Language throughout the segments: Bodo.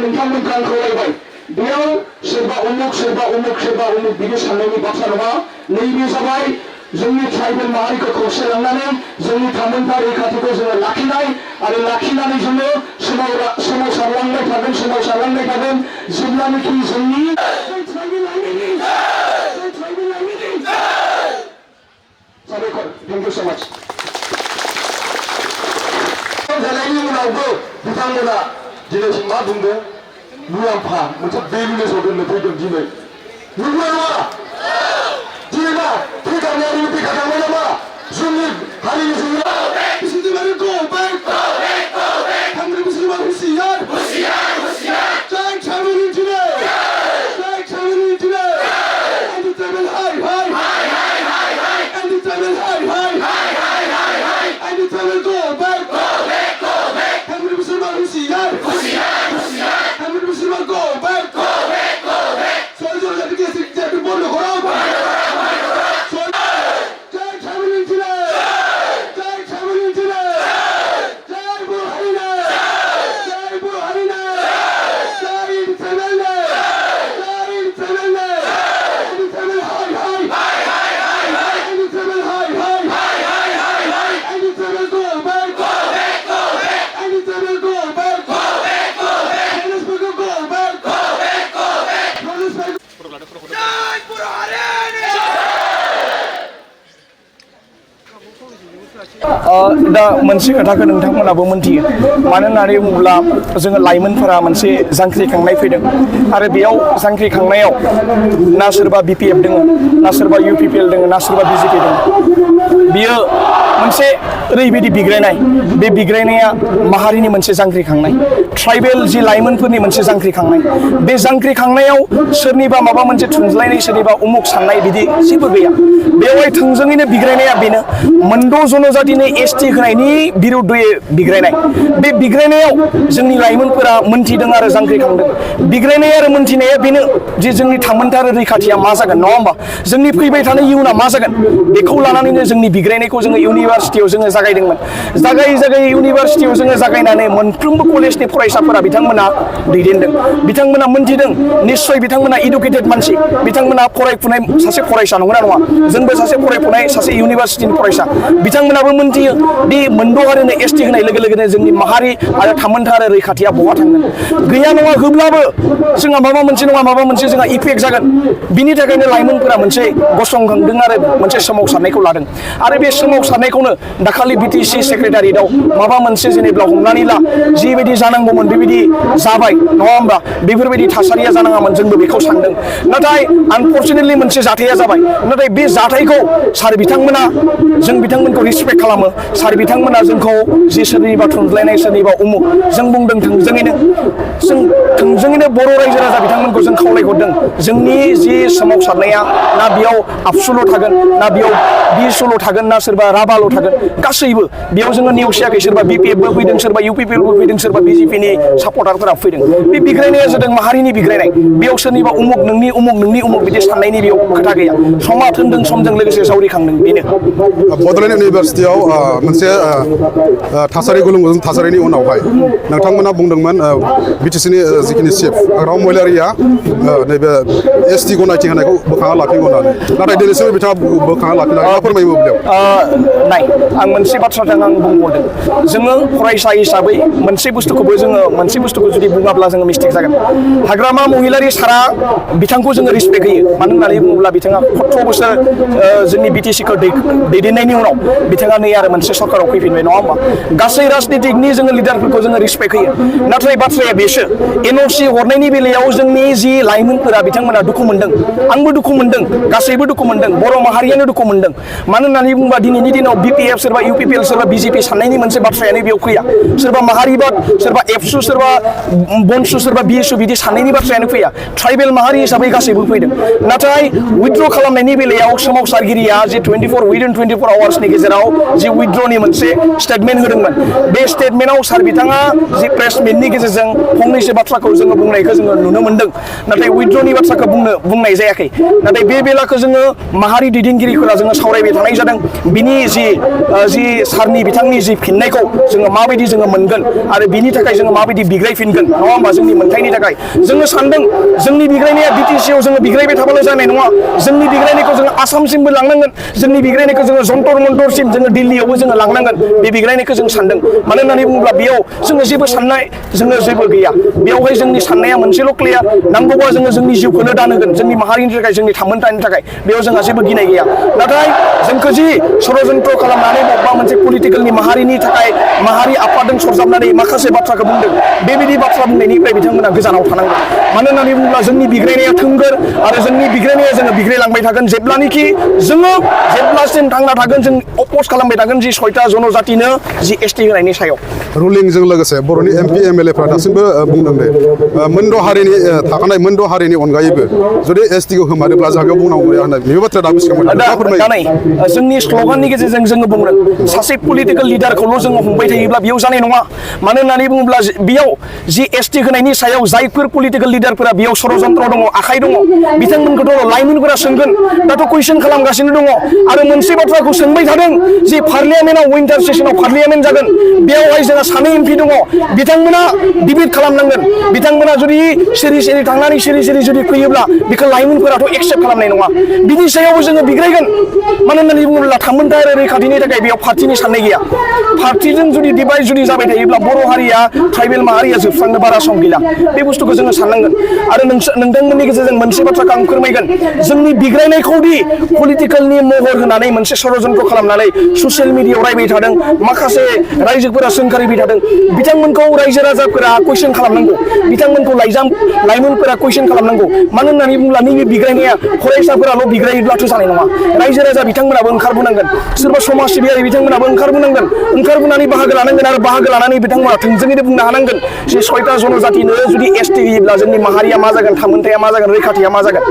नोंथांमोनखौ आं खावलायबाय बेयाव सोरबा उमुक बिदि साननायनि बाथ्रा नङा नैबे जाबाय जोंनि ट्राइबेल माहारिखौ खौसे लांनानै जोंनि थामोनथा रैखाथिखौ जोङो लाखिनाय आरो लाखिनानै जोङो सोमावसारलांबाय थागोन जेब्लानाखि जोंनि साबायखर थेंक इउ सो माच जानायनि उनावबो बिथांमोना दिनैसिम मा बुंदों मुलाम्फा मोनसे बेलुनेसआव दोननो फैदों दिनै नंगौ नामा दिनैबा फैगारनायानो फैगारनांबाय नामा जोंनि हारिनि जोंनि बिसोरनि go back थांग्रा बिसोरबा हुसियार जाय थांनानै दिनै एन्ड ट्राइबेल हाय एन्ड ट्राइबेल हाय एन्ड ट्राइबेल go back थांग्रा बिसोरबा हुसियार थांग्रा बिसोरबा go back सर जाति बन्द करा दा मोनसे खोथाखौ नोंथांमोनाबो मोनथियो मानो होननानै बुङोब्ला जोङो लाइमोनफोरा मोनसे जांख्रिखांनाय फैदों आरो बेयाव जांख्रिखांनायाव ना सोरबा BPF दङ ना सोरबा UPPL दङ ना सोरबा BJP दङ बियो मोनसे ओरैबायदि बिग्रायनाय बे बिग्रायनाया माहारिनि मोनसे जांख्रिखांनाय ट्राइबेल जि लाइमोनफोरनि मोनसे जांख्रिखांनाय बे जांख्रिखांनायाव सोरनिबा माबा मोनसे थुनज्लायनाय सोरनिबा उमुक साननाय बिदि जेबो गैया बेवहाय थोंजोङैनो बिग्रायनाया बेनो मोनद' जनजातिनि ST होनायनि बिरुद्धयै बिग्रायनाय बे बिग्रायनायाव जोंनि लाइमोनफोरा मोनथिदों आरो जांख्रिखांदों बिग्रायनाय आरो मोनथिनाया बेनो जे जोंनि थामोनथा आरो रैखाथिया मा जागोन नङा होमबा जोंनि फैबाय थानाय इयुना मा जागोन बेखौ लानानैनो जोंनि बिग्रायनायखौ जोङो इउनिभारसिटियाव जोङो जागायदोंमोन जागाय इउनिभारसिटियाव जोङो जागायनानै मोनफ्रोमबो कलेजनि फरायसाफोरा बिथांमोना दैदेनदों बिथांमोना मोनथिदों निश्चय बिथांमोना इडुकेटेड मानसि बिथांमोना फरायफुनाय सासे फरायसा नंगौना नङा जोंबो सासे फरायफुनाय सासे इउनिभारसिटिनि फरायसा बिथांमोनाबो मोनथियो दि मोनद' हारिनो ST होनाय लोगो लोगोनो जोंनि माहारि आरो थामोनथा आरो रैखाथिया बहा थांगोन गैया नङा होब्लाबो जोंहा माबा मोनसे नङा माबा मोनसे जोंहा इफेक्ट जागोन बिनि थाखायनो लाइमोनफोरा मोनसे गसंखांदों आरो मोनसे सोमावसारनायखौ लादों आरो बे सोमावसारनायखौनो दाखालि BTC सेक्रेटारियेटआव माबा मोनसे जेनेबा हमनानै ला जिबायदि जानांगौमोन बेबायदि जाबाय नङा होमबा बेफोरबायदि थासारिया जानाङामोन जोंबो बेखौ सानदों नाथाय आनफर्चुनेटलि मोनसे जाथाया जाबाय नाथाय बे जाथायखौ सार बिथांमोना जों बिथांमोनखौ रिसपेक्ट खालामो सार बिथांमोना जोंखौ जि सोरनिबा थुनज्लायनाय सोरनिबा उमुक जों बुंदों थोंजोङैनो बर' रायजो राजा बिथांमोनखौ जों खावलायहरदों जोंनि जि सोमावसारनाया ना बेयाव आबसुल' थागोन ना बेयाव बिसल' थागोन ना सोरबा राभाल' थागोन गासैबो बेयाव जोङो नेवसियाखै सोरबा BPFबो फैदों सोरबा UPPLबो फैदों सोरबा BJPनि सापर्टारफोरा फैदों बे बिग्रायनाया जादों माहारिनि बिग्रायनाय बेयाव सोरनिबा उमुक नोंनि उमुक बिदि साननायनि बेयाव खोथा गैया समा थोनदों समजों लोगोसे जावरिखांदों बेनो बड'लेण्ड इउनिभारसिटियाव मोनसे थासारि गुलुं गुजुं थासारिनि उनावहाय नोंथांमोना बुंदोंमोन BTCनि जिखिनि चिफ राम महिलारिया नैबे ST गनायथि होनायखौ बोखांना लाफिनगौ होननानै नाथाय दिनैसिम बिथाङा बोखांना लाफिनाखै मा फोरमायो बेयाव नाय आं मोनसे बाथ्राजों आं बुंहरदों जोङो फरायसा हिसाबै मोनसे बुस्थुखौ जुदि बुङाब्ला जोङो मिस्टेक जागोन हाग्रामा महिलारि सारा बिथांखौ जोङो रिसपेक्ट होयो मानो होननानै बुङोब्ला बिथाङा 17 बोसोर जोंनि BTCखौ दैदेननायनि उनाव बिथाङा नै आरो मोनसे सरकाराव फैफिनबाय नङा होमबा गासै राजनितिकनि जोङो लिडारफोरखौ जोङो रिसपेक्ट होयो नाथाय बाथ्राया बेसो NOC हरनायनि बेलायाव जोंनि जि लाइमोनफोरा बिथांमोना दुखु मोनदों आंबो दुखु मोनदों गासैबो दुखु मोनदों बर' माहारियानो दुखु मोनदों मानो होननानै बुङोबा दिनैनि दिनाव BPF सोरबा UPPL सोरबा BJP साननायनि मोनसे बाथ्रायानो बेयाव फैया सोरबा माहारिबाद सोरबा एबसु सोरबा बनसु सोरबा BSU बिदि साननायनि बाथ्रायानो फैया ट्राइबेल माहारि हिसाबै गासैबो फैदों नाथाय उइथड्र खालामनायनि बेलायाव सोमावसारगिरिया जे 24 आवार्सनि गेजेराव जि उइथड्रनि मोनसे स्टेटमेन्ट होदोंमोन बे स्टेटमेन्टआव सार बिथाङा जि प्रेस मिटनि गेजेरजों फंनैसो बाथ्राखौ जोङो बुंनायखौ जोङो नुनो मोनदों नाथाय उइथड्रनि बाथ्राखौ बुंनाय जायाखै नाथाय बे बेलाखौ जोङो माहारि दैदेनगिरिफोरा जोङो सावरायबाय थानाय जादों बिनि जि सारनि बिथांनि जि फिननायखौ जोङो माबायदि जोङो मोनगोन आरो बिनि थाखाय जोङो जोङो माबायदि बिग्रायफिनगोन नङा होमबा जोंनि मोन्थायनि थाखाय जोङो सानदों जोंनि बिग्रायनाया बिटिसिआव जोङो बिग्रायबाय थाबाल' जानाय नङा जोंनि बिग्रायनायखौ जोङो आसामसिमबो लांनांगोन जोंनि बिग्रायनायखौ जोङो जन्तर मन्तरसिम जोङो दिल्लीयावबो जोङो लांनांगोन बे बिग्रायनायखौ जों सानदों मानो होननानै बुङोब्ला बेयाव जोङो जेबो साननाय जोङो जेबो गैया बेयावहाय जोंनि साननाया मोनसेल' क्लियार नांगौबा जोङो जोंनि जिउखौनो दान होगोन जोंनि माहारिनि थाखाय जोंनि थामोनथायनि थाखाय बेयाव जोंहा जेबो गिनाय गैया नाथाय जोंखौ जि षड़यन्त्र खालामनानै बबेबा मोनसे पलिटिकेलनि माहारिनि थाखाय माहारि आफादजों सरजाबनानै माखासे बाथ्राखौ बुंदों बेबायदि बाथ्रा बुंनायनिफ्राय बिथांमोना गोजानाव थानांगौ मानो होननानै बुङोब्ला जोंनि बिग्रायनाया थोंगोर आरो जोंनि बिग्रायनाया जोङो बिग्रायलांबाय थागोन जेब्लानोखि जोङो जेब्लासिम थांना थागोन जों अपोज खालामबाय थागोन जि 6टा जनजातिनो जि एसटि होनायनि सायाव रुलिंजों लोगोसे बर'नि एमपि एमएलएफ्रा दासिमबो बुंदों दे मोनद' हारिनि थाखानाय मोनद' हारिनि अनगायैबो जुदि एसटिखौ होमारोब्ला जागायाव बुंनांगौ गैया होननाय बे बाथ्राया दाबो सिगांबाय जोंनि स्ल'गाननि गेजेरजों जोङो बुंदों सासे पलिटिकेल लिडारखौल' जोङो हमबाय थायोब्ला बेयाव जानाय नङा मानो होननानै बुङोब्ला बेयाव जि एसटि होनायनि सायाव जायफोर पलिटिकेल लिडारफोरा बेयाव षड़यन्त्र दङ आखाइ दङ बिथांमोनखौथ' लाइमोनफोरा सोंगोन दाथ' कुइसन खालामगासिनो दङ आरो मोनसे बाथ्राखौ सोंबाय थादों जि पार्लियामेन्टआव विन्टार सेसनाव पार्लियामेन्ट जागोन बेयावहाय जोंहा सानै एमपि दङ बिथांमोना डिबेट खालामनांगोन बिथांमोना जुदि सिरि सिरि थांनानै सिरि सिरि जुदि फैयोब्ला बेखौ लाइमोनफोराथ' एक्सेप्ट खालामनाय नङा बिनि सायावबो जोङो बिग्रायगोन मानो होननानै बुङोब्ला थामोनथाय आरो रैखाथिनि थाखाय बेयाव पार्टिनि साननाय गैया पार्टिजों जुदि डिभाइड जुदि जाबाय थायोब्ला बर' हारिया ट्राइबेल माहारिया जोबस्रांनो बारा सम गैला बे बुस्थुखौ जोङो साननांगोन आरो नोंथांमोननि गेजेरजों मोनसे बाथ्राखौ आं फोरमायगोन जोंनि बिग्रायनायखौदि पलिटिकेलनि महर होनानै मोनसे षड़यन्त्र खालामनानै ससियेल मिडियायाव रायबाय थादों माखासे रायजोफोरा सोंखारिबाय थादों बिथांमोनखौ रायजो राजाफोरा कुइसन खालामनांगौ बिथांमोनखौ लाइमोनफोरा कुइसन खालामनांगौ मानो होननानै बुङोब्ला नैबे बिग्रायनाया फरायसाफोराल' बिग्रायोब्लाथ' जानाय नङा रायजो राजा बिथांमोनाबो ओंखारबोनांगोन सोरबा समाज सिबियारि बिथांमोनाबो ओंखारबोनांगोन ओंखारबोनानै बाहागो लानांगोन आरो बाहागो लानानै बिथांमोना थोंजोङैनो बुंनो हानांगोन जे 6टा जनजातिनो जुदि एसटि होयोब्ला जोंनि माहारिया मा जागोन थामोनथाया मा जागोन रैखाथिया मा जागोन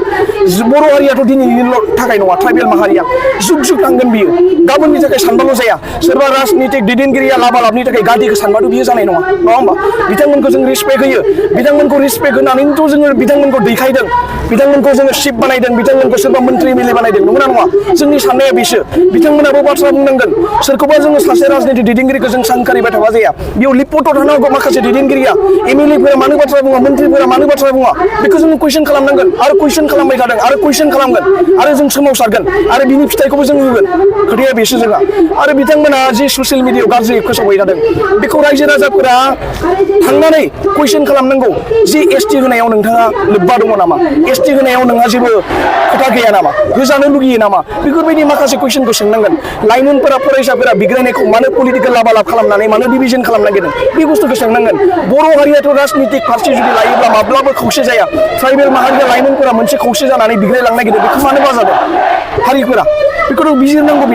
बर' हारियाथ' दिनैनिल' थाखाय नङा ट्राइबेल माहारिया जुग जुग थांगोन बियो गाबोननि थाखाय सानबाल' जाया सोरबा राजनितिक दैदेनगिरिया लाबालाबनि थाखाय गादिखौ सानबाथ' बियो जानाय नङा होमबा बिथांमोनखौ जों रिसपेक्ट होयो बिथांमोनखौ रिसपेक्ट होनानैथ' जोङो बिथांमोनखौ दैखायदों बिथांमोनखौ जोङो चिफ बानायदों बिथांमोनखौ सोरबा मन्त्रि एमएलए बानायदों नंगौना नङा जोंनि साननाया बेसो बिथांमोनाबो बाथ्रा बुंनांगोन सोरखौबा जोङो सासे राजनितिक दैदेनगिरिखौ जों सांखारिबाय थाबा जाया बेयाव लिपटआव थानांगौ माखासे दैदेनगिरिया एमएलएफोरा मानो बाथ्रा बुङा मन्त्रिफोरा मानो बाथ्रा बुङा बेखौ जोङो कुइसन खालामनांगोन आरो कुइसन खालामबाय थादों आरो कुइसन खालामगोन आरो जों सोमावसारगोन आरो बिनि फिथाइखौबो जों होगोन खोथाया बेसो जोंहा आरो बिथांमोना जि ससियेल मिडियायाव गाज्रि फोसावबाय थादों बेखौ रायजो राजाफोरा थांनानै कुइसन खालामनांगौ जि एसटि होनायाव नोंथाङा लोब्बा दङ नामा एसटि होनायाव नोंहा जेबो खोथा गैया नामा होजानो लुगैयो नामा बेफोरबायदि माखासे कुइसनखौ सोंनांगोन लाइमोनफोरा फरायसाफोरा बिग्रायनायखौ मानो पलिटिकेल लाबालाब खालामनानै मानो डिभिजन खालामनो नागिरदों बे बुस्थुखौ सोंनांगोन बर' हारियाथ' राजनितिक फारसे जुदि लायोब्ला माब्लाबो खौसे जाया ट्राइबेल माहारिया लाइमोनफोरा मोनसे खौसे जानानै बिग्रायलांनो नागिरदों बेखौ मानो बाजादों हारिफोरा बेखौथ' बिजिरनांगौ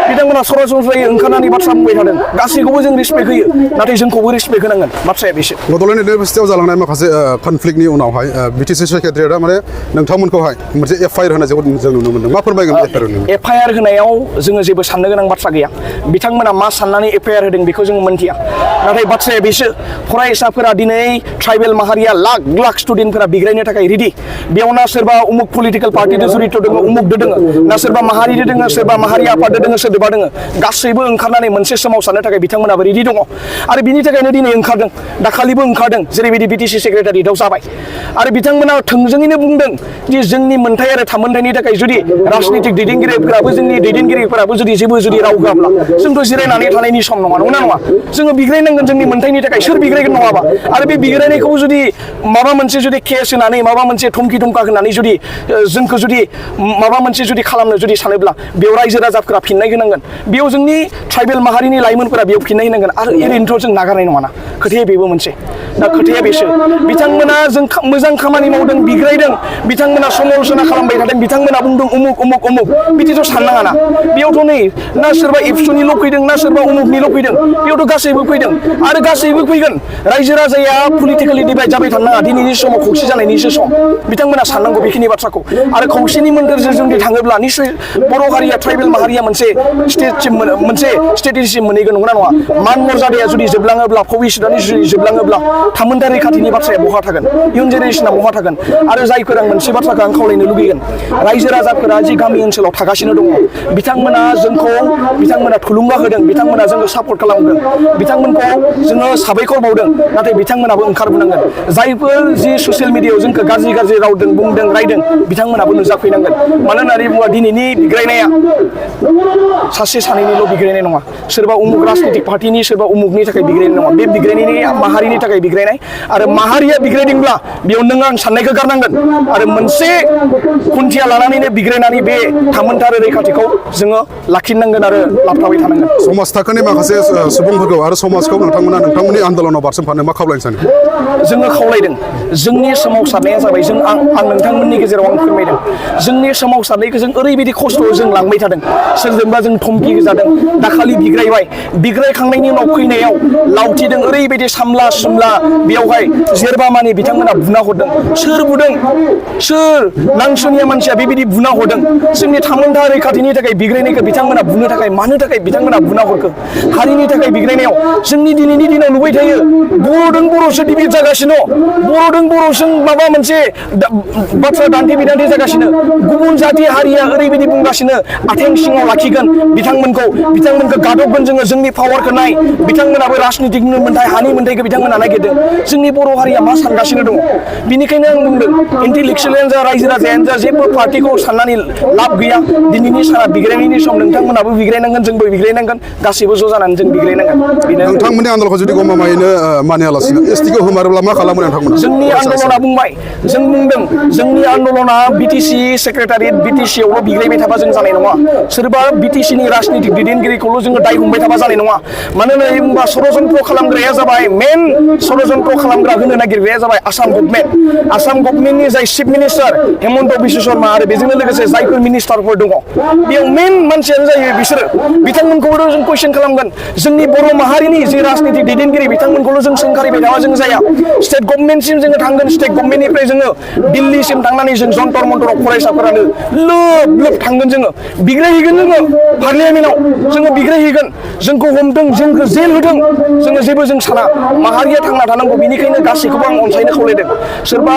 बिथांमोना सरासनस्रायै ओंखारनानै बाथ्रा बुंबाय थादों गासैखौबो जों रिसपेक्ट होयो नाथाय जोंखौबो रिसपेक्ट होनांगोन बाथ्राया बेसो बड'लेण्ड इउनिभारसिटियाव जालांनाय माखासे कनफ्लिक्टनि उनावहाय बिटिसि सेक्रेटारियेटआ माने नोंथांमोनखौहाय मोनसे एफआइआर होनाय जों नुनो मोनदों मा फोरमायगोन एफआइआर होनायाव जोङो जेबो साननो गोनां बाथ्रा गैया बिथांमोना मा साननानै एफआइआर होदों बेखौ जोङो मोनथिया नाथाय बाथ्राया बेसो फरायसाफोरा दिनै ट्राइबेल माहारिया लाख लाख स्टुडेन्टफोरा बिग्रायनो थाखाय रेडि बेयाव ना सोरबा उमुक पलिटिकेल पार्टिजों जुरित दङ उमुक दङ ना सोरबा माहारिजों दङ सोरबा माहारि आफादजों दङ सोरबा दङ गासैबो ओंखारनानै मोनसे सोमावसारनो थाखाय बिथांमोनाबो रेडि दङ आरो बिनि थाखायनो दिनै ओंखारदों दाखालिबो ओंखारदों जेरैबायदि बिटिसि सेक्रेटारियेटआव जाबाय आरो बिथांमोना थोंजोङैनो बुंदों दि जोंनि मोनथाय आरो थामोनथायनि थाखाय जुदि राजनितिक दैदेनगिरिफोराबो जोंनि दैदेनगिरिफोराबो जुदि राव होआब्ला जोंथ' जिरायनानै थानायनि सम नङा नङा जोङो बिग्रायनांगोन जोंनि मोनथायनि थाखाय सोर बिग्रायगोन नङाबा आरो बे बिग्रायनायखौ जुदि माबा मोनसे जुदि केस होनानै माबा मोनसे धमखि धमका होनानै जुदि जोंखौ जुदि माबा मोनसे जुदि खालामनो जुदि सानोब्ला बेयाव रायजो राजाफोरा फिननाय होनांगोन बेयाव जोंनि ट्राइबेल माहारिनि लाइमोनफोरा बेयाव फिननाय होनांगोन आरो ओरैनोथ' जों नागारनाय नङाना खोथाया बेबो मोनसे दा खोथाया बेसो बिथांमोना जों मोजां खामानि मावदों बिग्रायदों बिथांमोना समालोचना खालामबाय थादों बिथांमोना बुंदों उमुक बिदिथ' साननाङाना बेयावथ' नै ना सोरबा एबसुनिल' फैदों ना सोरबा उमुकनिल' फैदों बेयावथ' गासैबो फैदों आरो गासैबो फैगोन रायजो राजाया पलिटिकेलि डिभाइड जाबाय थानाङा दिनैनि समाव खौसे जानायनिसो सम बिथांमोना साननांगौ बेखिनि बाथ्राखौ आरो खौसेनि मोन्थोरजों जुदि थाङोब्ला निश्चय बर' हारिया ट्राइबेल माहारिया मोनसे स्टेटसिम मोनसे स्टेटिसिम मोनहैगोन नंगौना नङा मान मर्यादाया जुदि जोबलाङोब्ला भबिष्यतनि जुदि जोबलाङोब्ला थामोनथा रैखाथिनि बाथ्राया बहा थागोन इयुन जेनेरेसना बहा थागोन आरो जायफोर आं मोनसे बाथ्राखौ आं खावलायनो लुगैगोन रायजो राजाफोरा जि गामि ओनसोलाव थागासिनो दङ बिथांमोना थुलुंगा होदों बिथांमोना जोंखौ सापर्ट खालामदों बिथांमोनखौ जोङो साबायखर बावदों नाथाय बिथांमोनाबो ओंखारबोनांगोन जायफोर जि ससियेल मिडियायाव जोंखौ गाज्रि रावदों बुंदों रायदों बिथांमोनाबो नुजाफैनांगोन मानो होननानै बुङोब्ला दिनैनि बिग्रायनाया सासे सानैनिल' बिग्रायनाय नङा सोरबा उमुक राजनीतिक पार्टिनि सोरबा उमुकनि थाखाय बिग्रायनाय नङा बे बिग्रायनाया माहारिनि थाखाय बिग्रायनाय आरो माहारिया बिग्रायदोंब्ला बेयाव नों आं साननायखौ गारनांगोन आरो मोनसे खुन्थिया लानानैनो बिग्रायनानै बे थामोनथा रैखाथिखौ जोङो लाखिनांगोन आरो लाबथाबाय थानांगोन समाज थाखोनि माखासे सुबुंफोरखौ आरो समाजखौ नोंथांमोननि आन्दोलनाव बारसोमफानो मा खावलायनो सानो जोङो खावलायदों जोंनि सोमावसारनाया जाबाय आं नोंथांमोननि गेजेराव आं फोरमायदों जोंनि सोमावसारनायखौ जों ओरैबायदि खस्थ'आव जों लांबाय थादों सोरजोंबा जों धमखि जादों दाखालि बिग्रायखांनायनि उनाव फैनायाव लावथिदों ओरैबायदि सामला सुमला बेयावहाय जेरबामानि बिथांमोना बुना हरदों सोर बुदों सोर नांसुनिया मानसिया बेबायदि बुना हरदों जोंनि थामोनथा रैखाथिनि थाखाय बिग्रायनायखौ बिथांमोना बुनो थाखाय मानो थाखाय बिथांमोना बुना हरखो हारिनि थाखाय बिग्रायनायाव जोंनि दिनैनि दिनाव नुबाय थायो बर'जों बर'सो डिबेट जागासिनो बर'जों बर'जों माबा मोनसे बाथ्रा दान्थे बिदान्थे जागासिनो गुबुन जाथि हारिया ओरैबायदि बुंगासिनो आथें सिङाव लाखिगोन बिथांमोनखौ गादबगोन जोङो जोंनि पावारखौ नाय बिथांमोनाबो राजनीतिक मोनथाय हानि मोनथायखौ बिथांमोना नागिरदों जोंनि बर' हारिया मा सानगासिनो दङ बेनिखायनो आं बुंदों इन्टेलेक्सुवेलानो जा रायजो राजायानो जा जेबो पार्टिखौ साननानै लाब गैया दिनैनि साना बिग्रायनायनि सम नोंथांमोनाबो बिग्रायनांगोन जोंबो बिग्रायनांगोन गासैबो ज' जानानै जों बिग्रायनांगोन नोंथांमोननि आन्दोलनखौ जुदि गमामायैनो मानियालासिनो एसटिखौ होमारोब्ला मा खालामो नोंथांमोना जोंनि आन्दोलना बुंबाय जों बुंदों जोंनि आन्दोलना बिटिसि सेक्रेटारियेट बिटिसियावल' बिग्रायबाय थाबा जों जानाय नङा सोरबा बिटिसिनि राजनीतिक दैदेनगिरिखौल' जोङो दाय हमबाय थाबा जानाय नङा मानो होननानै बुङोबा षड़यन्त्र खालामग्राया जाबाय मेन षड़यन्त्र खालामग्रा होनो नागिरग्राया जाबाय आसाम गभर्नमेन्टनि जाय चिफ मिनिस्टार हेमन्त बिश्व शर्मा आरो बेजोंनो लोगोसे जायफोर मिनिस्टारफोर दङ बेयाव मेन मानसियानो जायो बिसोरो बिथांमोनखौबो जों कुइसन खालामगोन जोंनि बर' माहारिनि जे राजनीतिक दैदेनगिरि बिथांमोनखौल' जों सोंखारिबाय थाबा जों जाया स्टेट गभर्नमेन्टसिम जोङो थांगोन स्टेट गभर्नमेन्टनिफ्राय जोङो दिल्लीसिम थांनानै जों जन्तर मन्तराव फरायसाफोरानो लोब थांगोन जोङो बिग्रायहैगोन जोङो पार्लियामेन्टआव जोङो बिग्रायहैगोन जोंखौ हमदों जोंखौ जेल होदों जोङो जेबो जों साना माहारिया थांना थानांगौ बेनिखायनो गासैखौबो आं अनसायनो खावलायदों सोरबा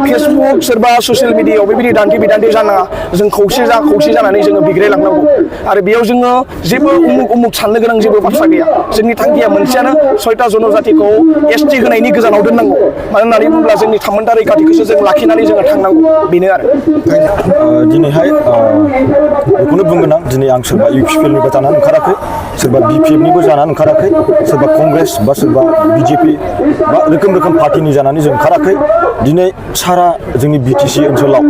फेसबुक सोरबा ससियेल मिडियायाव बेबायदि दान्थे बिदान्थे जानाङा जों खौसे जानानै जोङो बिग्रायलांनांगौ आरो बेयाव जोङो जेबो उमुक साननो गोनां जेबो बाथ्रा गैया जोंनि थांखिया मोनसेयानो 6टा जनजातिखौ एसटि होनायनि गोजानाव दोननांगौ मानो होननानै बुङोब्ला जोंनि थामोनथा रैखाथिखौसो जों लाखिनानै जोङो थांनांगौ बेनो आरो दिनैहाय बेखौनो बुंगोन आं दिनै आं सोरबा इउपिपिएलनिबो जानानै ओंखाराखै सोरबा बिपिएफनिबो जानानै ओंखाराखै सोरबा कंग्रेस बा सोरबा बिजेपि बा रोखोम पार्टिनि जानानै जों ओंखाराखै दिनै सारा जोंनि बिटिसि ओनसोलाव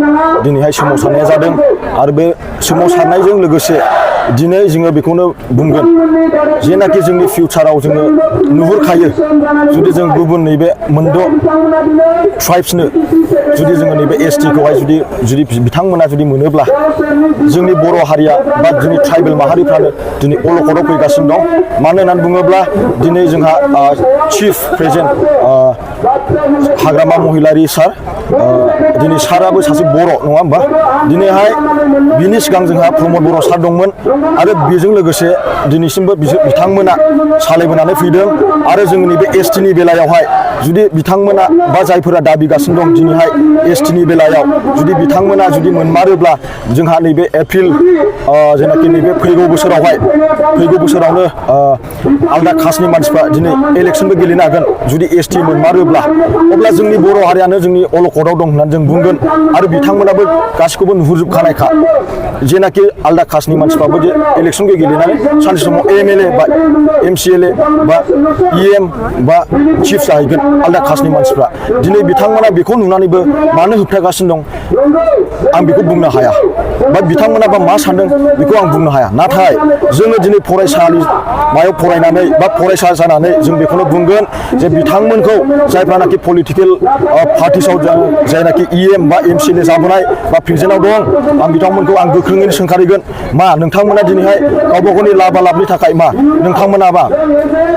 दिनैहाय सोमावसारनाया जादों आरो बे सोमावसारनायजों लोगोसे दिनै जोङो बेखौनो बुंगोन जेनाखि जोंनि फिउचाराव जोङो नुहुरखायो जुदि जों गुबुन नैबे मोनद' ट्राइब्सनो जुदि जोङो नैबे एसटिखौहाय जुदि बिथांमोना जुदि मोनोब्ला जोंनि बर' हारिया बा जोंनि ट्राइबेल माहारिफ्रानो दिनै अलखदाव फैगासिनो दं मानो होननानै बुङोब्ला दिनै जोंहा चिफ प्रेजेन्ट हाग्रामा महिलारि सार दिनै साराबो सासे बर' नङा होमबा दिनैहाय बिनि सिगां जोंहा प्रमद बर' सार दंमोन आरो बेजों लोगोसे दिनैसिमबो बिथांमोना सालायबोनानै फैदों आरो जोंनि बे एसटिनि बेलायावहाय जुदि बिथांमोना बा जायफोरा दाबिगासिनो दं दिनैहाय एसटिनि बेलायाव जुदि बिथांमोना जुदि मोनमारोब्ला जोंहा नैबे एप्रिल जेनाखि नैबे फैगौ बोसोरावनो आलदा कास्टनि मानसिफ्रा दिनै इलेक्सनबो गेलेनो हागोन जुदि एसटि मोनमारोब्ला अब्ला जोंनि बर' हारियानो जोंनि अलखदाव दं होननानै जों बुंगोन आरो बिथांमोनाबो गासिखौबो नुहुरजोबखानायखा जेनाखि आलदा कास्टनि मानसिफ्राबो जे इलेक्सनखौ गेलेनानै सानसे समाव एमएलए बा एमसिएलए बा इएम बा चिफ जाहैगोन आलदा कास्टनि मानसिफ्रा दिनै बिथांमोना बेखौ नुनानैबो मानो होबथागासिनो दं आं बेखौ बुंनो हाया बा बिथांमोनाबा मा सानदों बेखौ आं बुंनो हाया नाथाय जोङो दिनै फरायसालिमायाव फरायनानै बा फरायसा जानानै जों बेखौनो बुंगोन जे बिथांमोनखौ जायफ्रानाखि पलिटिकेल पार्टिसाव जायनाखि इएम बा एमसिएलए जाबोनाय बा प्रेजेन्टआव दं आं बिथांमोनखौ आं गोख्रोङैनो सोंखारिगोन मा नोंथांमोना दिनैहाय गावबा गावनि लाबा लाबनि थाखाय मा नोंथांमोना मा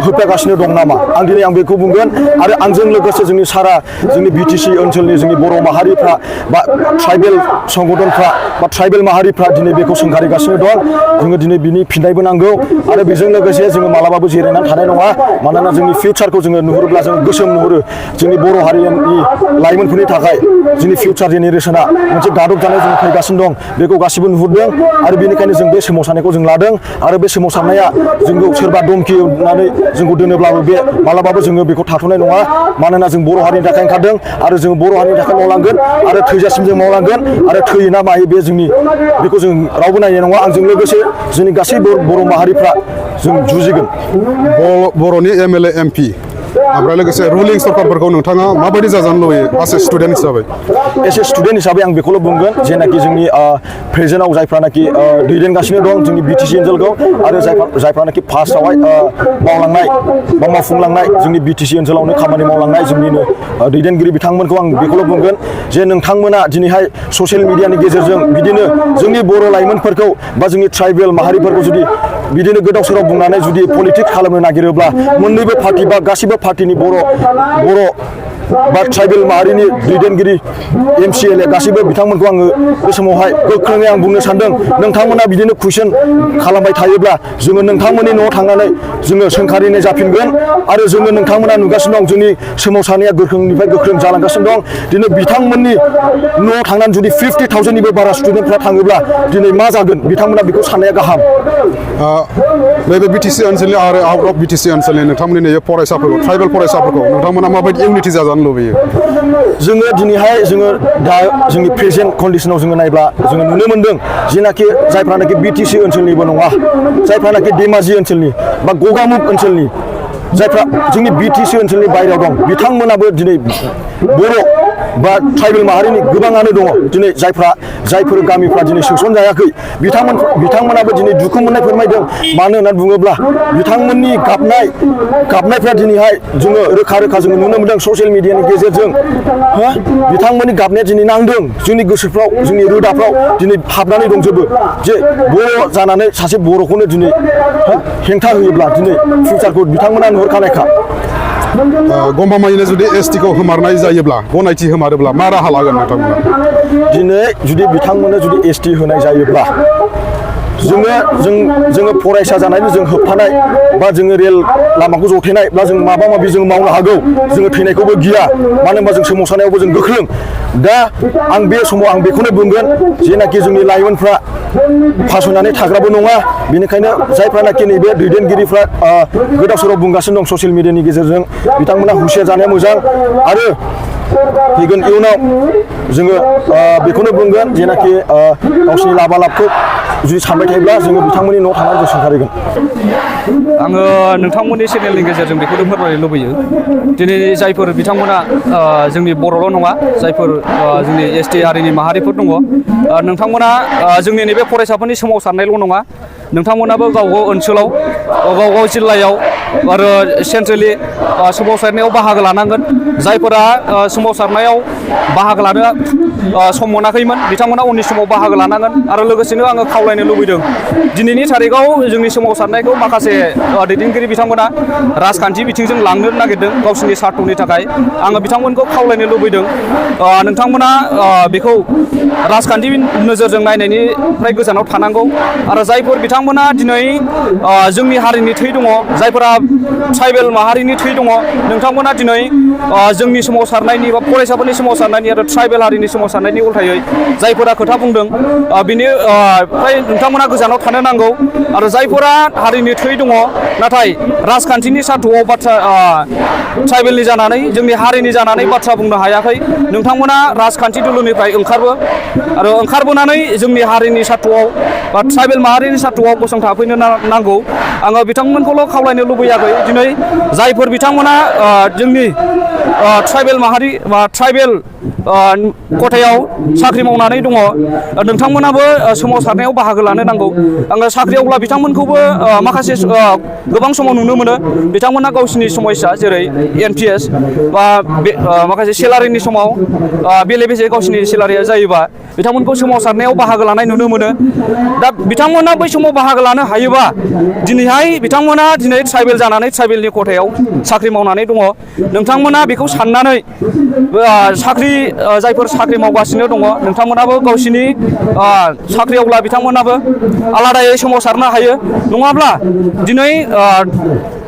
होबथागासिनो दं नामा आं दिनै बेखौ बुंगोन आरो आंजों लोगोसे जोंनि सारा जोंनि बिटिसि ओनसोलनि जोंनि बर' माहारिफ्रा बा ट्राइबेल संगठनफ्रा बा ट्राइबेल माहारिफ्रा दिनै बेखौ सोंखारिगासिनो दं जोङो दिनै बिनि फिननायबो नांगौ आरो बेजों लोगोसे जोङो मालाबाबो जिरायनानै थानाय नङा मानोना जोंनि फिउचारखौ जोङो नुहुरोब्ला जों गोसोम नुहुरो जोंनि बर' हारिनि लाइमोनफोरनि थाखाय जोंनि फिउचार जेनेरेसना मोनसे गादब जानाय जों फैगासिनो दं बेखौ गासिबो नुहुरदों आरो बेनिखायनो जों बे सोमावसारनायखौ जों लादों आरो बे सोमावसारनाया जोंखौ सोरबा धमखि होनानै जोंखौ दोनोब्लाबो बे मालाबाबो जोङो बेखौ थाथ'नाय नङा मानोना जों बर' हारिनि थाखाय ओंखारदों आरो जों बर' हारिनि थाखाय मावलांगोन आरो थैजासिम जों मावलांगोन आरो थैयो ना मायो बे जोंनि बेखौ जों रावबो नायनाय नङा आंजों लोगोसे जोंनि गासैबो बर' माहारिफ्रा जों जुजिगोन बर'नि एमएलए एमपि ओमफ्राय लोगोसे रुलिं सरकारफोरखौ नोंथाङा माबायदि जाजानो लुबैयो एस ए स्टुडेन्ट हिसाबै एस ए स्टुडेन्ट हिसाबै आं बेखौल' बुंगोन जेनाखि जोंनि प्रेजेन्टआव जायफ्रानाखि दैदेनगासिनो दं जोंनि बिटिसि ओनसोलखौ आरो जायफ्रानाखि फार्स्टआवहाय मावलांनाय बा मावफुंलांनाय जोंनि बिटिसि ओनसोलावनो खामानि मावलांनाय जोंनिनो दैदेनगिरि बिथांमोनखौ आं बेखौल' बुंगोन जे नोंथांमोना दिनैहाय ससियेल मिडियानि गेजेरजों बिदिनो जोंनि बर' लाइमोनफोरखौ बा जोंनि ट्राइबेल माहारिफोरखौ जुदि बिदिनो गोदाव सोराव बुंनानै जुदि पलिटिक्स खालामनो नागिरोब्ला मोननैबो पार्टि बा गासिबो पार्टिनि बर' बा ट्राइबेल माहारिनि दैदेनगिरि MCLA गासिबो बिथांमोनखौ आङो बे समावहाय गोख्रोङै आं बुंनो सानदों नोंथांमोना बिदिनो कुइसन खालामबाय थायोब्ला जोङो नोंथांमोननि न'आव थांनानै जोङो सोंखारिनाय जाफिनगोन आरो जोङो नोंथांमोना नुगासिनो दं जोंनि सोमावसारनाया गोख्रोंनिफ्राय गोख्रों जालांगासिनो दं दिनै बिथांमोननि न'आव थांनानै जुदि 50,000निबो बारा स्टुडेन्टफ्रा थाङोब्ला दिनै मा जागोन बिथांमोना बेखौ साननाया गाहाम नैबे बिटिसि ओनसोलनि आरो आउट अफ बिटिसि ओनसोलनि नोंथांमोननि नैबे फरायसाफोरखौ ट्राइबेल फरायसाफोरखौ नोंथांमोना माबायदि इउनिटि जाजानो लुबैयो जोङो दिनैहाय जोङो दा जोंनि प्रेजेन्ट कन्डिसनाव जोङो नायब्ला जोङो नुनो मोनदों जेनाखि जायफ्रानाखि बिटिसि ओनसोलनिबो नङा जायफ्रानाखि धेमाजि ओनसोलनि बा गगामुग ओनसोलनि जायफ्रा जोंनि बिटिसि ओनसोलनि बायरायाव दं बिथांमोनाबो दिनै बर' बा ट्राइबेल माहारिनि गोबाङानो दङ दिनै जायफोर गामिफ्रा दिनै सोसनजायाखै बिथांमोनाबो दिनै दुखु मोननाय फोरमायदों मानो होननानै बुङोब्ला बिथांमोननि गाबनायफ्रा दिनैहाय जोङो रोखा जोङो नुनो मोनदों ससियेल मिडियानि गेजेरजों बिथांमोननि गाबनाया दिनै नांदों जोंनि गोसोफ्राव जोंनि रोदाफ्राव दिनै हाबनानै दंजोबो जे बर' जानानै सासे बर'खौनो दिनै हेंथा होयोब्ला दिनै फिउचारखौ बिथांमोना नुहुरखानायखा गमामायैनो जुदि एसटिखौ होमारनाय जायोब्ला गनायथि होमारोब्ला मा राहा लागोन नोंथांमोना दिनै जुदि बिथांमोननो जुदि एसटि होनाय जायोब्ला जोङो फरायसा जानायनि जों होबथानाय बा जोङो रेल लामाखौ जथेनाय बा जों माबा माबि जों मावनो हागौ जोङो थैनायखौबो गिया मानो होनबा जों सोमावसारनायावबो जों गोख्रों दा आं बे समाव आं बेखौनो बुंगोन जेनाखि जोंनि लाइमोनफ्रा फासयनानै थाग्राबो नङा बेनिखायनो जायफ्रानाखि नैबे दैदेनगिरिफ्रा गोदाव सोराव बुंगासिनो दं ससियेल मिडियानि गेजेरजों बिथांमोना हुसियार जानाया मोजां आरो फैगोन इयुनाव जोङो बेखौनो बुंगोन जेनाखि गावसिनि लाबालाबखौ जुदि सानबाय थायोब्ला जोङो बिथांमोननि न'आव थांनानै जों सोंखारिगोन आङो नोंथांमोननि चेनेलनि गेजेरजों बेखौनो फोरमायनो लुबैयो दिनै जायफोर बिथांमोना जोंनि बर'ल' नङा जायफोर जोंनि एसटि हारिनि माहारिफोर दङ नोंथांमोना जोंनि नैबे फरायसाफोरनि सोमावसारनायल' नङा नोंथांमोनाबो गाव ओनसोलाव गाव जिल्लायाव आरो सेन्ट्रेलि सोमावसारनायाव बाहागो लानांगोन जायफोरा सोमावसारनायाव बाहागो लानो सम मोनाखैमोन बिथांमोना उननि समाव बाहागो लानांगोन आरो लोगोसेनो आङो खावलायनो लुबैदों दिनैनि थारिखआव जोंनि सोमावसारनायखौ माखासे दैदेनगिरि बिथांमोना राजखान्थि बिथिंजों लांनो नागिरदों गावसोरनि सार्थनि थाखाय आङो बिथांमोनखौ खावलायनो लुबैदों नोंथांमोना बेखौ राजखान्थि नोजोरजों नायनायनिफ्राय गोजानाव थानांगौ आरो जायफोर बिथांमोना दिनै जोंनि हारिनि थै दङ जायफोरा ट्राइबेल माहारिनि थै दङ नोंथांमोना दिनै जोंनि सोमावसारनायनि बा फरायसाफोरनि सोमावसारनायनि आरो ट्राइबेल हारिनि सोमावसारनायनि उल्थायै जायफोरा खोथा बुंदों बिनिफ्राय नोंथांमोना गोजानाव थानो नांगौ आरो जायफोरा हारिनि थै दङ नाथाय राजखान्थिनि सार्थ'आव बाथ्रा ट्राइबेलनि जानानै जोंनि हारिनि जानानै बाथ्रा बुंनो हायाखै नोंथांमोना राजखान्थि दोलोनिफ्राय ओंखारबोनानै जोंनि हारिनि सार्थ'आव बा ट्राइबेल माहारिनि सार्थ'आव गसंथाफैनो नांगौ आङो बिथांमोनखौल' खावलायनो लुबैयाखै दिनै जायफोर बिथांमोना जोंनि ट्राइबेल माहारि बा ट्राइबेल खथायाव साख्रि मावनानै दङ नोंथांमोनाबो सोमावसारनायाव बाहागो लानो नांगौ आङो साख्रियावब्ला बिथांमोनखौबो माखासे गोबां समाव नुनो मोनो बिथांमोना गावसिनि समस्या जेरै NPS बा माखासे सेलारिनि समाव बेले बेजे गावसिनि सेलारिया जायोबा बिथांमोनखौ सोमावसारनायाव बाहागो लानाय नुनो मोनो दा बिथांमोना बै समाव बाहागो लानो हायोबा दिनैहाय बिथांमोना दिनै ट्राइबेल जानानै ट्राइबेलनि खथायाव साख्रि मावनानै दङ नोंथांमोना बेखौ साननानै साख्रि जायफोर साख्रि मावगासिनो दङ नोंथांमोनाबो गावसिनि साख्रियावब्ला बिथांमोनाबो आलादायै सोमावसारनो हायो नङाब्ला दिनै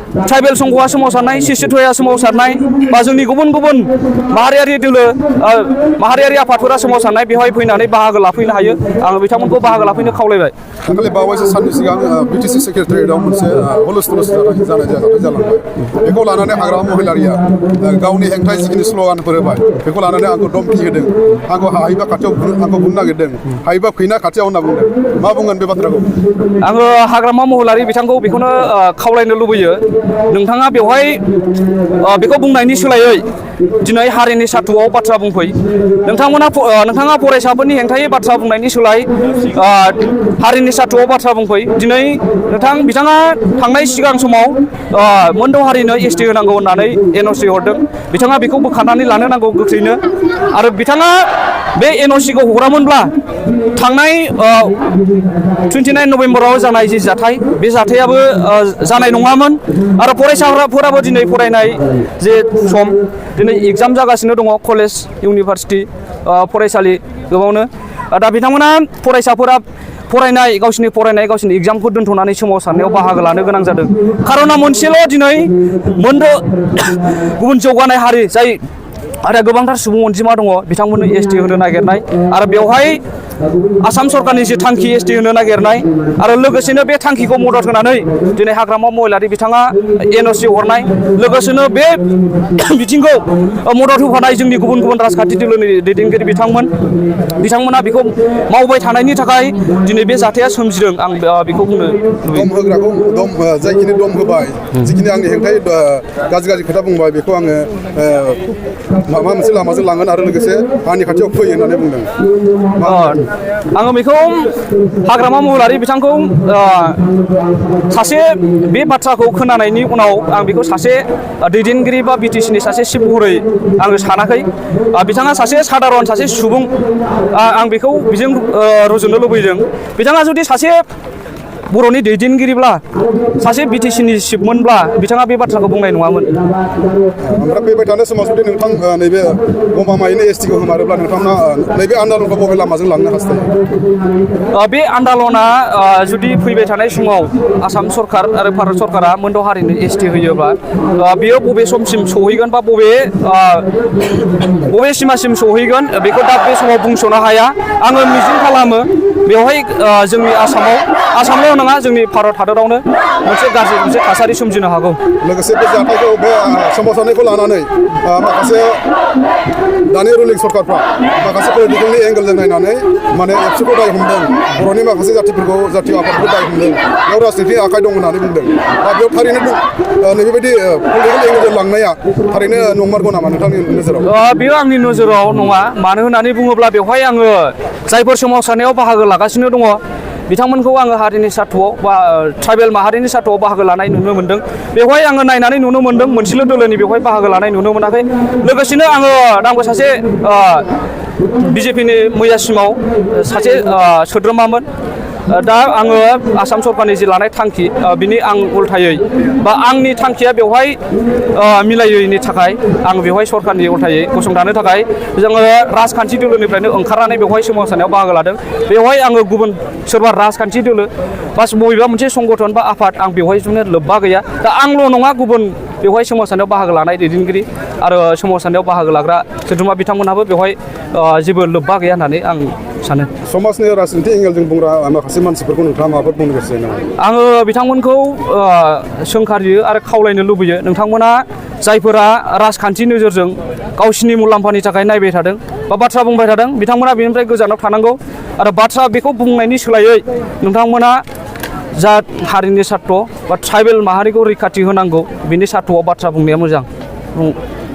ट्राइबेल संघआ सोमावसारनाय CCTUआ सोमावसारनाय बा जोंनि गुबुन गुबुन माहारियारि दोलो माहारियारि आफादफोरा सोमावसारनाय बेवहाय फैनानै बाहागो लाफैनो हायो आङो बिथांमोनखौ बाहागो लाफैनो खावलायबाय दाखालि बावैसो साननि सिगां BTC सेक्रेटारियेटआव मोनसे हुलस्थुल जानाय जाथाय जालांबाय बेखौ लानानै हाग्रामा महिलारिया गावनि हेंथायै जिखिनि स्ल'गानफोर होबाय बेखौ लानानै आंखौ धमखि होदों आंखौ हायोबा खाथियाव आंखौ बुनो नागिरदों हायोबा फैना खाथियाव होनना बुंदों मा बुंगोन बे बाथ्राखौ आङो हाग्रामा महिलारि बिथांखौ बेखौनो खावलायनो लुबैयो नोंथाङा बेवहाय बेखौ बुंनायनि सोलायै दिनै हारिनि साथुआव बाथ्रा बुंफै नोंथाङा फरायसाफोरनि हेंथायै बाथ्रा बुंनायनि सोलाय हारिनि साथुआव बाथ्रा बुंफै दिनै बिथाङा थांनाय सिगां समाव मोनद' हारिनो ST होनांगौ होननानै NOC हरदों बिथाङा बेखौ बोखारनानै लानो नांगौ गोख्रैनो आरो बिथाङा बे NOCखौ हरामोनब्ला थांनाय 29 नभेम्बराव जानाय जि जाथाय बे जाथायाबो जानाय नङामोन आरो फरायसाफोराबो दिनै फरायनाय जे सम दिनै एग्जाम जागासिनो दङ कलेज इउनिभारसिटि फरायसालि गोबावनो दा बिथांमोना फरायसाफोरा गावसिनि एग्जामखौ दोनथ'नानै सोमावसारनायाव बाहागो लानो गोनां जादों खार'ना मोनसेल' दिनै मोनद' गुबुन जौगानाय हारि जाय आरो गोबांथार सुबुं अनजिमा दङ बिथांमोननो ST होनो नागिरनाय आरो बेवहाय आसाम सरकारनि जि थांखि ST होनो नागिरनाय आरो लोगोसेनो बे थांखिखौ मदद होनानै दिनै हाग्रामा महिलारि बिथाङा NOC हरनाय लोगोसेनो बे बिथिंखौ मदद होफानाय जोंनि गुबुन गुबुन राजखान्थि दोलोनि दैदेनगिरि बिथांमोना बेखौ मावबाय थानायनि थाखाय दिनै बे जाथाया सोमजिदों आं बेखौ बुंनो लुबैयो जायखिनि दम होबाय जिखिनि आंनि हेंथायै गाज्रि खोथा बुंबाय बेखौ आङो माबा मोनसे लामाजों लांगोन आरो लोगोसे आंनि खाथियाव फै होननानै बुंदों आङो बेखौ हाग्रामा महिलारि बिथांखौ सासे बे बाथ्राखौ खोनानायनि उनाव आं बेखौ सासे दैदेनगिरि बा BTCनि सासे चिफ महरै आङो सानाखै बिथाङा सासे सादारन सासे सुबुं आं बेखौ बिजों रुजुनो लुबैदों बिथाङा जुदि सासे बर'नि दैदेनगिरिब्ला सासे BTCनि चिफमोनब्ला बिथाङा बे बाथ्राखौ बुंनाय नङामोन ओमफ्राय फैबाय थानाय समाव जुदि नोंथां नैबे गमामायैनो STखौ होमारोब्ला नोंथांमोना नैबे आन्दलनखौ बबे लामाजों लांनो हास्थायो बे आन्दलना जुदि फैबाय थानाय समाव आसाम सरकार आरो भारत सरकारा मोनद' हारिनो ST होयोब्ला बेयो बबे समसिम सहैगोन बा बबे सिमासिम सहैगोन बेखौ दा बे समाव बुंस'नो हाया आङो मिजिं खालामो बेवहाय जोंनि आसामल' नङा जोंनि भारत हादरावनो मोनसे थासारि सोमजिनो हागौ लोगोसे बे जाथायखौ बे सोमावसारनायखौ लानानै माखासे दानि रुलिं सरकारफ्रा माखासे पलिटिकेलनि एंगेलजों नायनानै माने एबसुखौ दाय हमदों बर'नि माखासे जाथिफोरखौ जाथि आफादफोरखौ दाय हमदों बेयाव राजनितिनि आखाइ दं होननानै बुंदों दा बेयाव थारैनो नैबेबायदि पलिटिकेल एंगेलजों लांनाया थारैनो नंमारगौ नामा नोंथांनि नोजोराव बेयो आंनि नोजोराव नङा मानो होननानै बुङोब्ला बेवहाय आङो जायफोर सोमावसारनायाव बाहागो लागासिनो दङ बिथांमोनखौ आङो हारिनि साथुआव बा ट्राइबेल माहारिनि साथुआव बाहागो लानाय नुनो मोन्दों बेवहाय आङो नायनानै नुनो मोन्दों मोनसेल' दोलोनि बेवहाय बाहागो लानाय नुनो मोनाखै लोगोसेनो आंबो सासे BJPनि मैयासिमाव सासे सोद्रोमामोन दा आङो आसाम सरकारनि जि लानाय थांखि बिनि आं उल्थायै बा आंनि थांखिया बेवहाय मिलायैनि थाखाय आं बेवहाय सरकारनि उल्थायै गसंथानो थाखाय जोङो राजखान्थि दोलोनिफ्रायनो ओंखारनानै बेवहाय सोमावसारनायाव बाहागो लादों बेवहाय आङो गुबुन सोरबा राजखान्थि दोलो बा बबेबा मोनसे संगठन बा आफाद आं बेवहाय जुने लोब्बा गैया दा आंल' नङा गुबुन बेवहाय सोमावसारनायाव बाहागो लानाय दैदेनगिरि आरो सोमावसारनायाव बाहागो लाग्रा सोद्रोमा बिथांमोनहाबो बेवहाय जेबो लोब्बा गैया होननानै आं सानो समाजनि राजनीति एंगेलजों बुंग्रा माखासे मानसिफोरखौ नोंथाङा माबाफोर बुंनो गोसो नामा आङो बिथांमोनखौ सोंखारियो आरो खावलायनो लुबैयो नोंथांमोना जायफोरा राजखान्थि नोजोरजों गावसिनि मुलाम्फानि थाखाय नायबाय थादों बा बाथ्रा बुंबाय थादों बिथांमोना बेनिफ्राय गोजानाव थानांगौ आरो बाथ्रा बेखौ बुंनायनि सोलायै नोंथांमोना जा हारिनि सार्थ बा ट्राइबेल माहारिखौ रैखाथि होनांगौ बिनि सार्थआव बाथ्रा बुंनाया मोजां